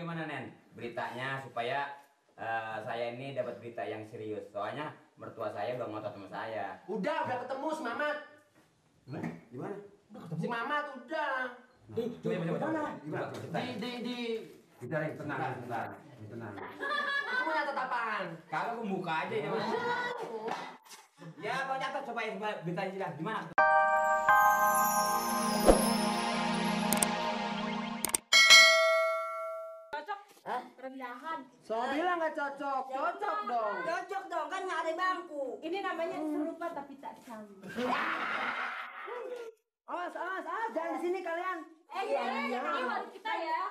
gimana Nen beritanya supaya saya ini dapat berita yang serius. Soalnya mertua saya udah ngotot sama saya. Udah ketemu si Mamat. Di mana? Si Mamat udah. Coba. Di Kita tenang. Aku punya tatapan. Kalau aku buka aja ya Mas. Ya, Bang catat supaya beritanya jelas. Gimana? Rendahan. So bilang nggak cocok, cocok dong. Cocok dong, kan nggak ada bangku. Ini namanya serupa tapi tak sama. Awas, jangan di sini kalian. Ini warung kita ya.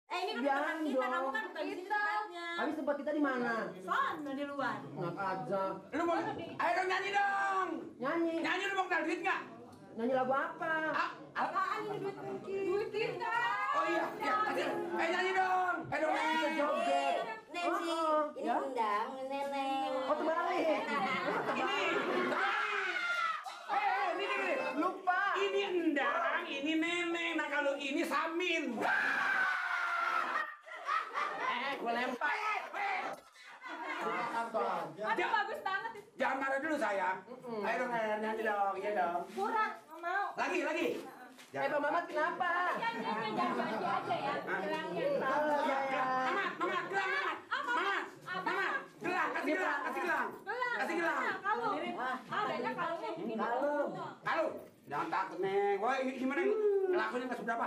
Ini kan tempat kita, kamu kan bukan di sini tempatnya. Habis tempat kita di mana? Sono di luar. Enak aja. Lu mau ayo dong nyanyi dong. Nyanyi. Nyanyi lu mau kenal duit nggak? Nyanyi lagu apa? Apaan ini duit kunci? Duit kita. Oh iya. Nyanyi dong. Ayo dong nyanyi. Bisa joget. Nancy, ini ya? undang nenek. Oh terbalik. Ini Lupa. ini endang, ini nenek. Nah kalau ini Samin. Gue lempar. Aduh bagus banget. Jangan marah dulu sayang. Ayo dong nyanyi dong, iya dong. Kurang, nggak mau. Lagi. Bang Mamat kenapa? Jangan janji aja ya. Bilangnya. Halo sayang. Mamat, gelang, kasih gelang. Kasih gelang. Kalau adanya kalungnya begini. Halo, jangan takut neng. Woi, gimana ini? Lakunya nggak seberapa.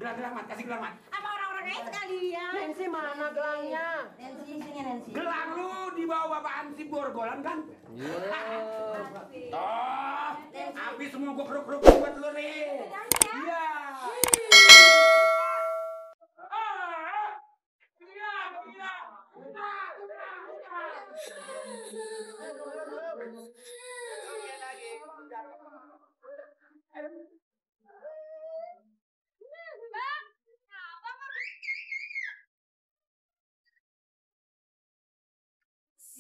Gelang mat, kasih gelang mat. Apa orang-orang kaya sekalian? Nancy mana gelangnya? Nancy, sini Nancy. Gelang lu dibawa bapak Ansip Borgolan kan? Oh, habis semua gua keruk-keruk buat lu nih. Iya.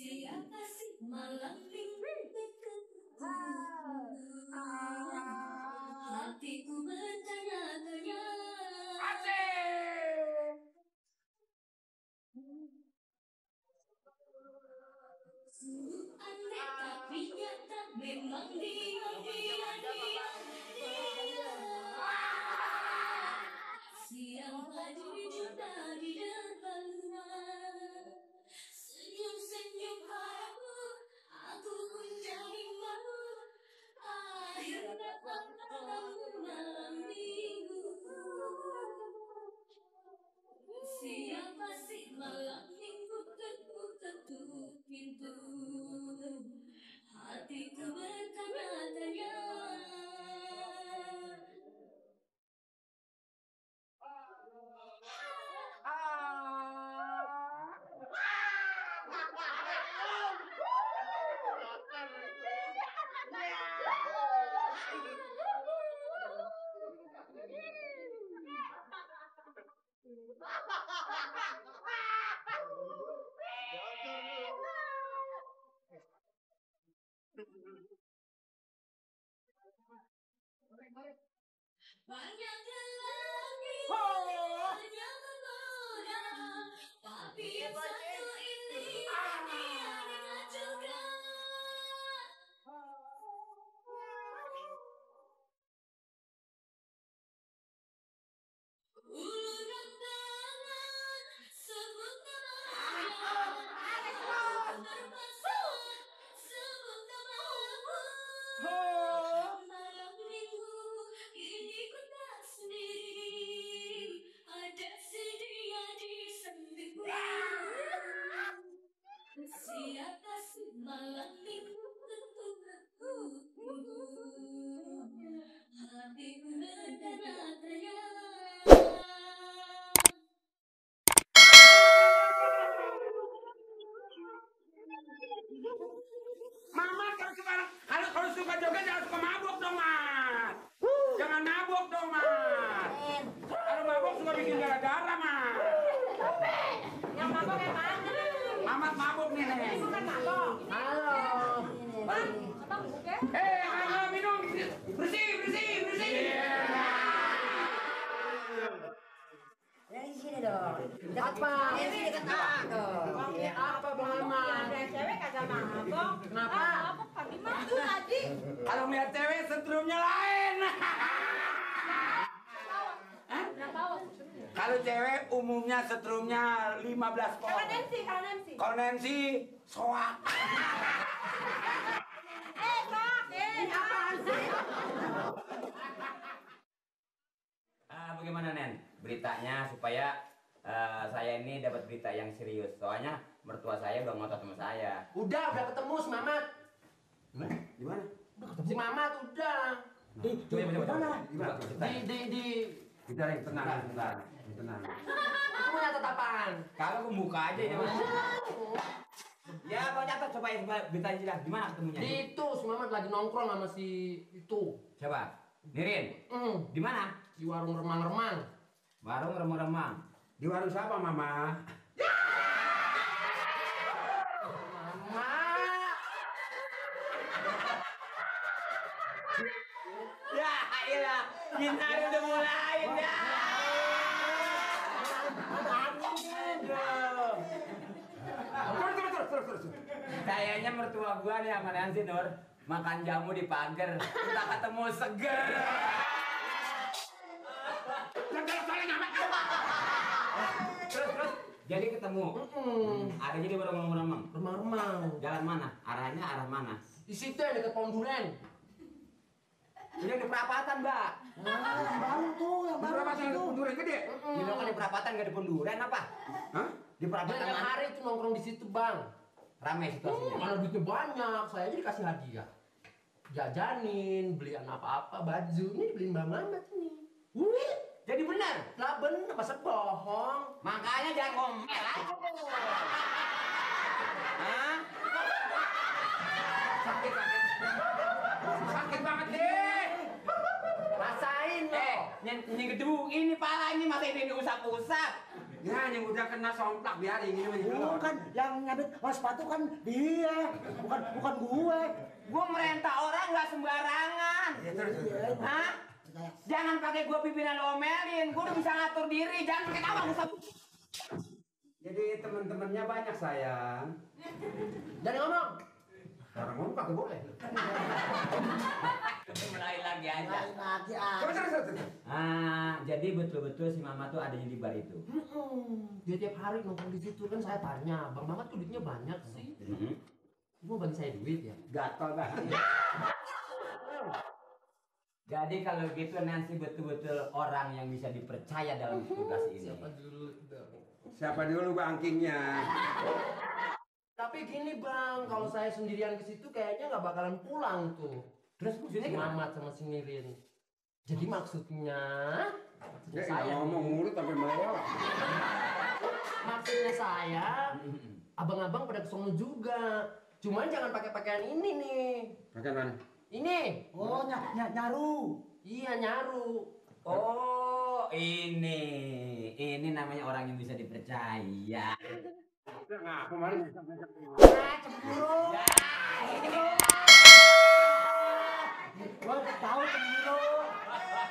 Siapa sih malam minggu hatiku bertanya-tanya. Sungguh aneh tapi nyata memang dia. Siang hari juga di depannya. Senyum aku menjadi malu. Akhirnya malam minggu. Siapa sih malam minggu ketuk pintu. Hatiku bertanya-tanya. Banyak lagi yang menggoda, tapi yang satu ini ada juga. Ulurkan tangan, sebut namamu, terpaksa sebut namamu. Malam minggu ini ku tak sendiri, ada sedia di sampingku. Siapa sih malam minggu hatiku bertanya-tanya. Mama kalau suka joget ngomong. Kenapa? Apa Pak Dimas tuh tadi? Kalau ngeliat cewek setrumnya lain. Kenapa? Kalau cewek umumnya setrumnya 15 volt. Kalau Nancy. Kalau Nancy, soak. Apaan sih? Bagaimana Nen? Beritanya supaya saya ini dapat berita yang serius. Soalnya mertua saya udah ngotot sama saya. Udah ketemu si Mamat. Di mana? Si Mamat udah. Coba. Kita yang tenang. Tenang. Itu mau nyatet apaan? Kalau aku buka aja ini Mas. Ya, Bang catat supaya beritanya jelas. Gimana ketemunya? Di itu si Mamat lagi nongkrong sama si itu. Siapa? Nirin. Di mana? Di warung remang-remang. Warung remang-remang. Di warung siapa, Mama? Mama. Ya, iyalah. Bintang udah mulai ya. Terus. Kayaknya mertua gua nih sama Nancy Nur makan jamu di pagar. Kita ketemu seger. Terus. Jadi ketemu. Adanya di warung remang-remang. Remang-remang. Jalan mana? Arahnya arah mana? Di situ yang dekat pohon duren. Ini di perapatan, Mbak. Berapa sih penduren gede? Di lokal di perapatan nggak di Ponduren apa? Hah? Di perapatan Tiap mana? hari itu nongkrong di situ, Bang. Rame situasinya. Mana duitnya banyak, saya aja dikasih hadiah. Jajanin, beliin apa-apa, baju. Ini dibeliin Mbak Mamat nih. Wih, jadi benar. Lah bener, masa bohong? Makanya jangan ngomel aja. Hah? Sakit banget deh. Rasain loh. Ini gedung ini pala ini masa ini diusap-usap. Ya, yang udah kena somplak biarin ini mah. Bukan yang nyabit sepatu kan dia, bukan gue. Gua merintah orang nggak sembarangan. Ya, terus. Hah? Jangan pakai gua pimpinan lo omelin. Gua udah bisa ngatur diri. Jangan pakai tawa usap. Jadi teman-temannya banyak sayang. Jadi ngomong. Orang ngomong kagak boleh. Mulai lagi aja. Lagi Terus. Jadi betul-betul si Mama tuh adanya di bar itu. Dia tiap hari nongkrong di situ kan saya tanya, Bang Mamat tuh duitnya banyak sih. Mau bagi saya duit ya? Gatal banget. Jadi kalau gitu Nancy betul-betul orang yang bisa dipercaya dalam tugas ini. Siapa dulu bankingnya? Tapi gini Bang, kalau saya sendirian ke situ kayaknya nggak bakalan pulang tuh. Terus maksudnya Si gimana? Mamat sama si Nirin. Jadi maksudnya Ya, saya ngomong nih, mulut sampai melewat. maksudnya saya, abang-abang pada kesono juga. Cuman jangan pakai pakaian ini nih. Makan mana? Ini. Oh, nyaru. Iya nyaru. Oh, ini namanya orang yang bisa dipercaya. Nah, kemarin. Cemburu. Gue tahu cemburu.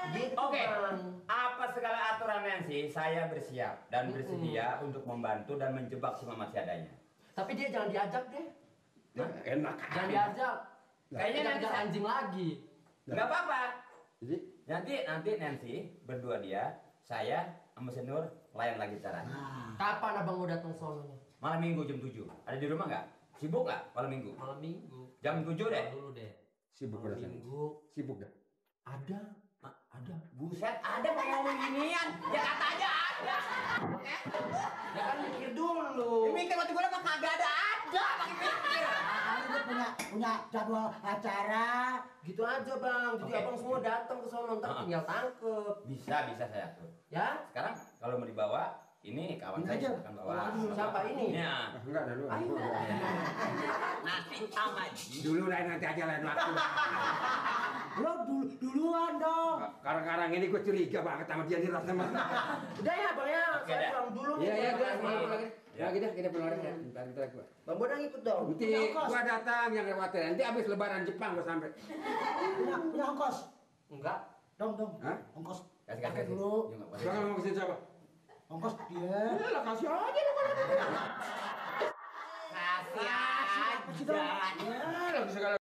Gitu Oke. Bang. Apa segala aturan Nancy, saya bersiap dan bersedia untuk membantu dan menjebak si Mama seadanya. Tapi dia jangan diajak deh. Enak. Jangan diajak. Kayaknya Kita nanti kejar anjing lagi. nggak apa-apa. Jadi, Nanti Nancy berdua dia, saya sama si Nur layan lagi cara. Kapan abang mau datang sononya? Malam Minggu jam 7. Ada di rumah nggak? Sibuk nggak malam Minggu? Malam Minggu. Jam 7 deh. Dulu deh. sibuk Malam rasanya. Minggu. Sibuk dah. Ada. Ada. Buset, ada mau ngomong ginian. Ya kata aja ada. Ya kan mikir dulu. Mikir waktu gue mah kagak ada. Makin mikir. Dia punya jadwal acara. Gitu aja bang. Jadi Oke. abang semua datang ke sono ntar tinggal tangkep. Bisa saya atur. Ya? Sekarang kalau mau dibawa, ini kawan Ini saya aja. akan bawa. Siapa ini? Ya. Enggak ada lu. Ayo. Nanti sama Dulu lain nanti aja lain waktu. Lo duluan dong. Sekarang ini gue curiga banget sama dia nih rasanya. Udah ya bang ya. Oke, Saya dah. pulang dulu. Iya, nih. iya, gue Lagi. pulang lagi. Ya. Ya, kita pulang lagi. Bentar gua. Bang Bodang ikut dong. Nanti Punya ongkos. gua datang yang lewatin. Nanti abis lebaran Jepang gua sampai. Punya ongkos. Enggak. Dong. Hah? Ongkos. Kasih Pakai dulu. Ya, nggak boleh. Jangan ngomong ke sini siapa? Ongkos dia. Lah kasih aja lu. Kasih Kasih Apa sih, Dong? aja. Ya, lagi segala